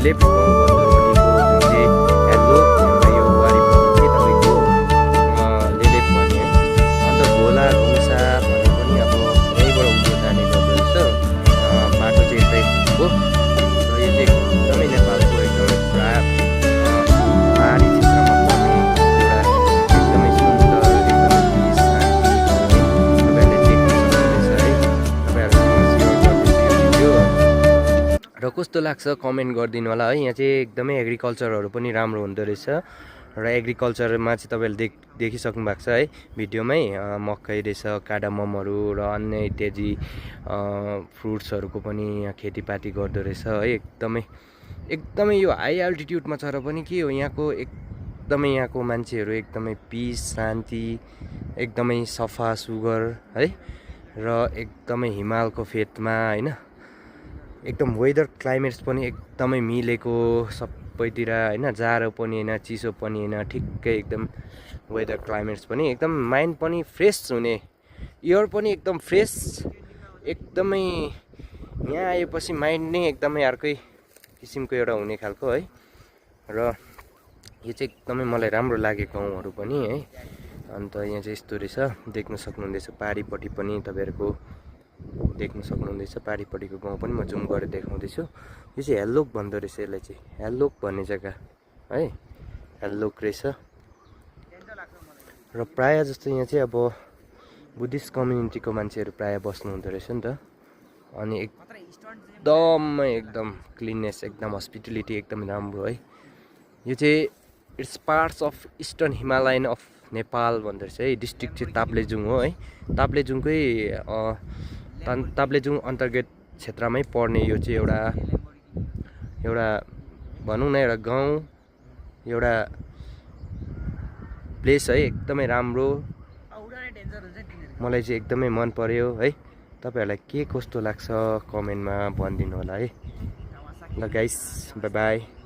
Left भन्नेपट्टिको जुन चाहिँ hello यो वारिपट्टि चाहिँ तपाईँको लेलेप भन्ने है। अन्त घोला घुम्सा भन्ने पनि अब यहीँबाट उँभो जाने गर्दो रहेछ। बाटो चाहिँ यतै हो र यो चाहिँ एकदमै नेपालको एकदमै पहाडी क्षेत्रमा पर्ने एउटा एकदमै सुन्दर एकदमै पिस शान्ति तपाईँहरूले देख्न सक्नुहुनेछ है। तपाईँहरूसँग सेयर गर्दैछु यो भिडियो र कस्तो लाग्छ कमेन्ट गरिदिनु होला है। यहाँ चाहिँ एकदमै एग्रिकल्चरहरू पनि राम्रो हुँदो रहेछ र एग्रिकल्चरमा चाहिँ तपाईँहरूले देखिसक्नु भएको छ है भिडियोमै। मकै रहेछ, कार्डाममहरू र अन्य इत्यादि फ्रुट्सहरूको पनि यहाँ खेतीपाती गर्दो रहेछ है। एकदमै यो हाई अल्टिट्युडमा छ र पनि के हो एकदमै यहाँको मान्छेहरू एकदमै पिस शान्ति एकदमै सफा सुग्घर है र एकदमै हिमालको फेदमा होइन एकदम वेदर क्लाइमेट्स पनि एकदमै मिलेको सबैतिर होइन। जाडो पनि होइन, चिसो पनि होइन, ठिक्कै एकदम वेदर क्लाइमेट्स पनि एकदम माइन्ड पनि फ्रेस हुने, एयर पनि एकदम फ्रेस एकदमै। यहाँ आएपछि माइन्ड नै एकदमै अर्कै किसिमको एउटा हुने खालको है। र यो चाहिँ एकदमै मलाई राम्रो लाग्यो गाउँहरू पनि है। अन्त यहाँ चाहिँ यस्तो रहेछ देख्न सक्नुहुँदैछ। पारिपट्टि पनि तपाईँहरूको देख्न सक्नुहुँदैछ, पारिपट्टिको गाउँ पनि म जुम गरेर देखाउँदैछु। यो चाहिँ हेल्लोक भन्दो रहेछ, यसलाई चाहिँ हेल्लोक भन्ने जग्गा है, हेल्लोक रहेछ। र प्रायः जस्तो यहाँ चाहिँ अब बुद्धिस्ट कम्युनिटीको मान्छेहरू प्रायः बस्नु हुँदो रहेछ नि त। अनि एकदम क्लिननेस एकदम हस्पिटलिटी एकदम राम्रो है। यो चाहिँ its parts of eastern Himalayan of Nepal भन्दो रहेछ है। डिस्ट्रिक्ट चाहिँ ताप्लेजुङ हो है। ताप्लेजुङ अन्तर्गत क्षेत्रमै पर्ने यो चाहिँ एउटा भनौँ न एउटा गाउँ एउटा प्लेस है। एकदमै राम्रो, मलाई चाहिँ एकदमै मन पर्यो है। तपाईहरुलाई के कस्तो लाग्छ कमेन्टमा भनिदिनु होला है। ल गाइस, बाइ बाइ।